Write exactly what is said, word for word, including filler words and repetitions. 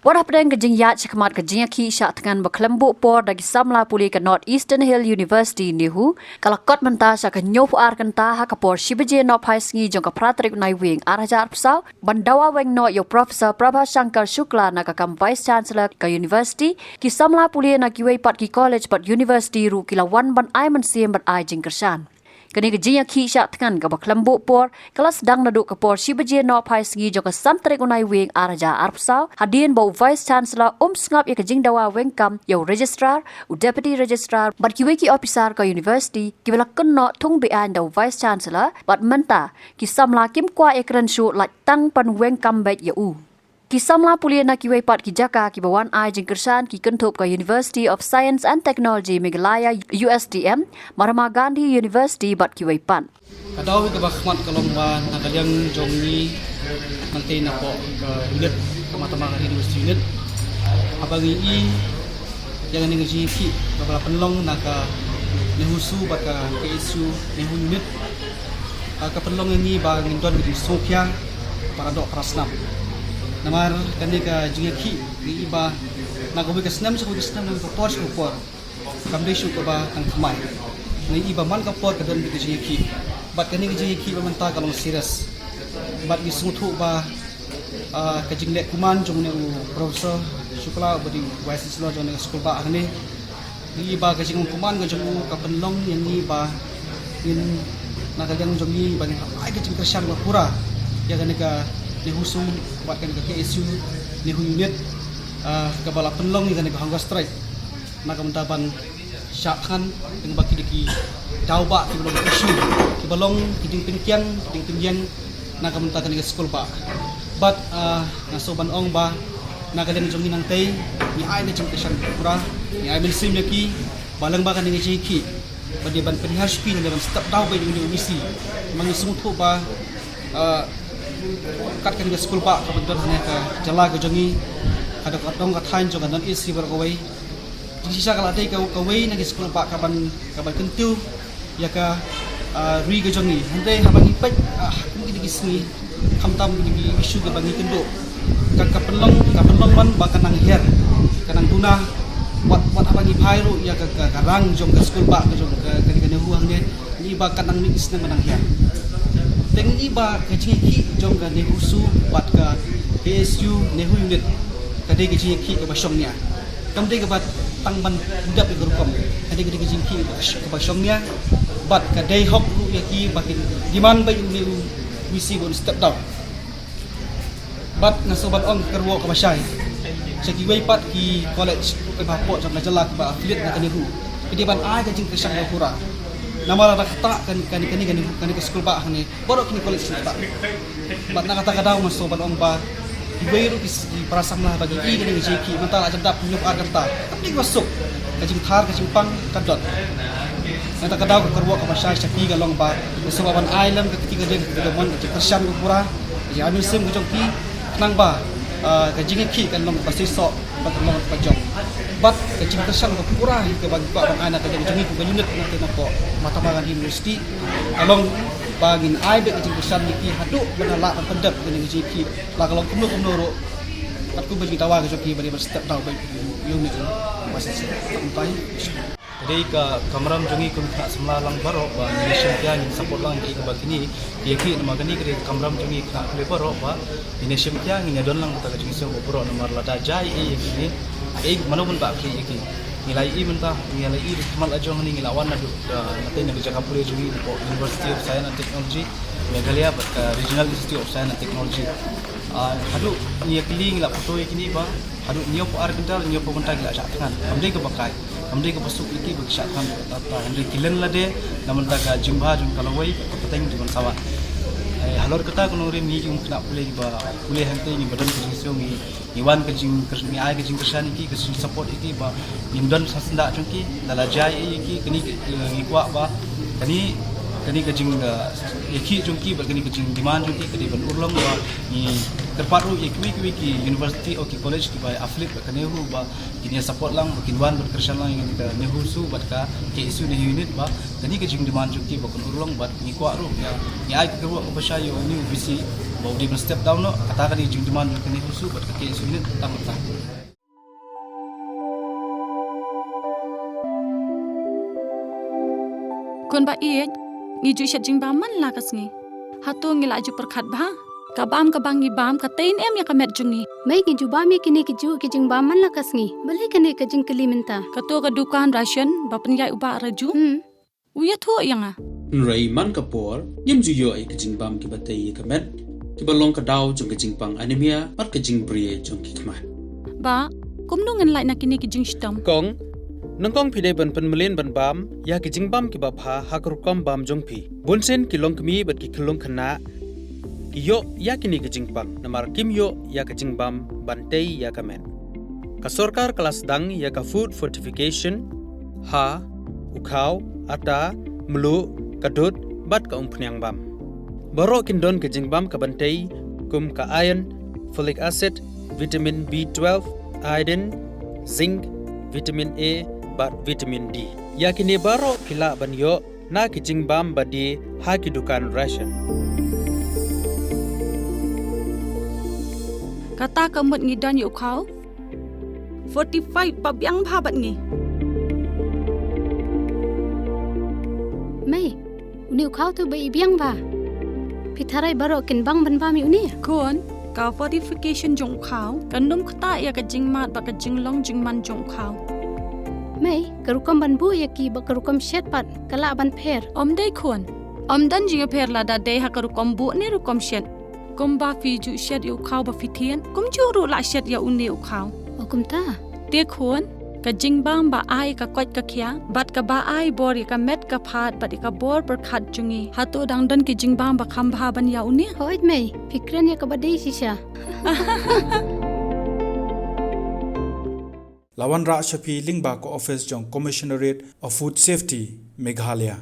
Wat hapdeng ka jingïaid shakhmat ka jingïakhih shah thngan ba khlem buh por da ki samla pule ka North Eastern Hill University, NEHU, ka la kot mynta sha ka hynñiewphew ar kynta ha ka por shi baje nohphai sngi jong ka phra tarik u Naiwieng ar hajar arphew saw, ban dawa weng noh ïa u Professor Prabha Shankar Shukla na ka kam Vice Chancellor ka University. Ki samla pule na kiwei pat ki college bad university ruh ki la wan ban ai mynsiem bad ai jingkyrshan. Kane ka jingïakhih shah thngan kaba khlem buh por ka la sdang naduh ka por shi baje nohphai sngi jong ka san tarik u Naiwieng ar hajar arphew saw, hadien ba u Vice Chancellor um sngap ïa ka jingdawa weng kam ïa u Registrar, u Deputy Registrar bad kiwei ki ophisar ka University, kiba la kynnoh thung beaiñ da u Vice Chancellor. Bad mynta ki samla kim kwah ïakren shuh, lait tang ban weng kam beit ïa u. Ki samla pule na kiwei pat ki jaka kiba wan ai jingkyrshan ki kynthup ka University of Science and Technology Meghalaya, U S T M, Mahatma Gandhi University bad kiwei pat. Ka daw kaba khmat ka long ba na ka liang jong ngi, nangtei na ka, ka unit, ka Mahatma Gandhi University unit, haba ngi i ïa kane ka jingïakhih kaba la pynlong na ka NEHUSU bad ka KSU NEHU unit, ah, ka pynlong ïa ngi ba ngin don ka jingsngewkhia para doh para snam. Namar kane ka jingïakhih ngi i ba na kawei ka snem sha kawei ka snem, na ka por sha ka por, kam dei shuh kaba tang thymmai. Ngi i ba man ka por ka don ka jingïakhih. Bad kane ka jingïakhih ba mynta ka long serious. Bad ngi sngewthuh ba, ah, ka jingleh kumne jong une u Professor Shukla uba dei u Vice Chancellor jong kane ka skul bah hangne, ngi i ba ka jingong kumne ka jong u ka pynlong ïa ngi ba ngin, na ka liang jong ngi, ba ngin ai ka jingkyrshan ba pura ïa kane ka NEHUSU bad kane ka KSU NEHU unit, ah, kaba la pynlong ïa kane ka hunger strike na ka bynta ban shah thngan, tang ba ki dei ki daw bah kiba long issue, kiba long ki jingpynkiang, ki jingpynïeng na ka bynta kane ka skul bah. Bad, ah, nga sngew ban ong ba na ka liang jong ngi nangtei, ngi ai ka jingkyrshan pura, ngi ai mynsiem ïa ki ba lyngba kane ka jingïakhih, ba dei ban pynhiar sha ki, ban step down beit ïa une u VC. Ma ngi sngewthuh ba, ah, kat kane ka skul bah kaba don hangne ha ka jylla ka jong ngi, ka dei ka dong ka thaiñ jong ka North East baroh kawei. Jingshisha ka la dei ka, kawei na ki skul bah kaban, kaban kyntiew ïa ka, ah, ri ka jong ngi. Hynrei haba ngi peit, ah, ha kine ki sngi, khamtam kine ki issue kiba ngi kynduh, ka, ka pynlong, ka pynlong man ba ka nang hiar, ka nang duna. Wat, wat haba ngi phai ruh ïa ka, ka, ka rang jong ka skul bah ka jong ka, ka, ka NEHU hangne, ngi i ba ka nang mih snem ba nang hiar. Te ngi i ba ka jingïakhih jong ka NEHUSU bad ka KSU NEHU unit ka dei ka jingïakhih kaba shongnia. Kam dei kaba tang ban dap ïa ka rukom. Ka dei, ka dei ka jingïakhih kaba shongnia. Bad ka dei hok ruh ïa ki ba kin demand ba ïa une u VC ba un step down. Bad nga sngew ban ong ka kyrwoh kaba shai sha kiwei pat ki college kiba hapoh jong ka jylla kiba affiliate na ka NEHU, ki dei ban ai ka jingkyrshan ba pura. Namar lada kata kane, kane, kane, kane, kane ka skul bah hangne, baroh kine ki college ki kata. Bad na kata ka daw nga sngew ban ong ba kiwei ruh ki, ki para samla ba ki i kane ka jingïakhih mynta la jan dap hynñiewphew ar kynta. Kam dei kaba suk, ka jingthar ka jingpang ka don. Na kata ka daw ka kyrwoh kaba shai sha ki ka long ba, ba sngewbha ban ai lem ka kti ka dieng ka kti ka mon, ka jingkyrshan ba pura, ka jingai mynsiem ka jong ki, khnang ba, ah, ka jingïakhih kan long kaba seisoh bad kan long kaba jop. Bad ka jingkyrshan ba pura hi kaba ngi kwah ban ai na ka liang jong ngi kum ka unit na ka, na ka Mahatma Gandhi University, ka long ba ngin ai beit ka jingkyrshan ïa ki haduh ban da lah ban pyndep ïa kane ka jingïakhih. La ka long kumno kumno ruh, katkum ka jingdawa ka jong ki ba dei ban step down beit ïa une u Vice Chancellor. Kumta hi. Ka dei ka kamram jong ngi kum ki khynnah samla lang baroh ba ngin ïa shim khia, ngin support lang ïa kiei kiba kine ki ïakhih, namar kane ka dei ka kamram jong ngi ki khynnah pule baroh ba ngin ïa shim khia, ngin ïa don lang kata ka jingsngew ba baroh, namar lada jia ei ïa kine, ei mano ban bah khlieh ïa ki. Ngi la ïohi mynta, ngi la ïohi ha khmat la jong hangne, ngi la wan naduh, ah, na tei na ka jaka pule jong ngi napoh University of Science and Technology Meghalaya bad ka Regional Institute of Science and Technology. Ah, haduh ngi ïa kylli, ngi la photo ïa kine ba haduh hynñiewphew ar kynta, hynñiewphew kynta ki la shah thngan. Kam dei kaba kai, kam dei kaba suk ïa ki ba ki shah thngan. Kata, hynrei ki len lade na bynta ka jingbha jong ka lawei, ka pateng jong ka sawan. Eh, halor kata ka nongrim, ngi kum ki khynnah pule kiba pule hangtei, ngi ba don ka jingsngew, ngi, ngi wan ka jing, ngi ai ka jingkyrshan ïa ki, ka jingsupport ïa ki ba ngin don sha syndah jong ki. Lada jia ei ïa ki, kane, eh, ngi kwah ba kane Kane ka jing, uh, ïakhih jong ki bad kane ka jingdemand jong ki ka dei ban urlong ba ngi kyrpad ruh ïa kiwei kiwei ki university o ki college kiba affiliate bad ka NEHU ba kin ïa support lang, ba kin wan ban kyrshan lang ïa ka NEHUSU bad ka KSU NEHU unit, ba kane ka jingdemand jong ki ba kan urlong bad ngi kwah ruh ïa, ngi ai ka kyrwoh kaba shai ïa u new VC ba u dei ban step down noh. Kata ka dei jingdemand jong ka NEHUSU bad ka KSU unit tang mynta. Khun ba ïeit, ngi ju shet jingbam man la ka sngi. Hato ngi la ju pyrkhat bha? Ka bam kaba ngi bam ka tei ne em ïa ka met jong ngi? Mei, ngi ju bam ïa kine ki juh ki jingbam man la ka sngi. Balei kane ka jingkylli mynta? Kato ka dukan ration ba pynïaid u Bah Raju. Hmm. U ïathuh ïa nga. Hynrei man ka por, ngim ju ïoh ïa ki jingbam kiba tei ïa ka met, kiba long ka daw jong ka jingpang anemia bad ka jingbri jong ki khmat. Bah, kumno ngan lait na kine ki jingshitom? Kong, nyngkong phi dei ban pynmlien ban bam ïa ki jingbam kiba bha ha ka rukom bam jong phi. Bunsien ki longkmie bad ki khyllung khynnah ki ïoh ïa kine ki jingpang namar kim ïoh ïa ka jingbam ban tei ïa ka met. Ka sorkar ka la sdang ïa ka food fortification ha u khaw, ata, mluh, ka dud bad ka umphniang bam. Baroh kin don ka jingbam kaban tei kum ka iron, folic acid, vitamin B twelve, iodine, zinc, vitamin A bad vitamin D. Ïa kine baroh phi lah ban ïoh na ki jingbam ba die ha ki dukan ration. Kata ka mut ngi don ïa u khaw fortified ba biang bha bad ngi. Mei, une u khaw tu ba i biang bha. Phi tharai baroh kin bang ban bam ïa une? Khun, ka fortification jong u khaw kan ym ktah ïa ka jingmad bad ka jinglong jingman jong u khaw. Mei, ka rukom ban buh ïa ki bad ka rukom shet pat ka lah ban pher? Ym dei khun. Ym don jingpher lada dei ha ka rukom buh ne rukom shet. Kumba phi ju shet ïa u khaw ba phi thied, kumjuh ruh lah shet ïa une u khaw. O kumta? Te khun, ka jingbam ba ai ka koit ka khiah bad kaba ai bor ïa ka met ka phad bad ïa ka bor pyrkhat jong ngi, hato dang don ki jingbam ba kham bha ban ïa une? Hooid mei, phi kren ïa kaba dei shisha. La wanrah sha phi lyngba ka office jong Commissionerate of Food Safety, Meghalaya.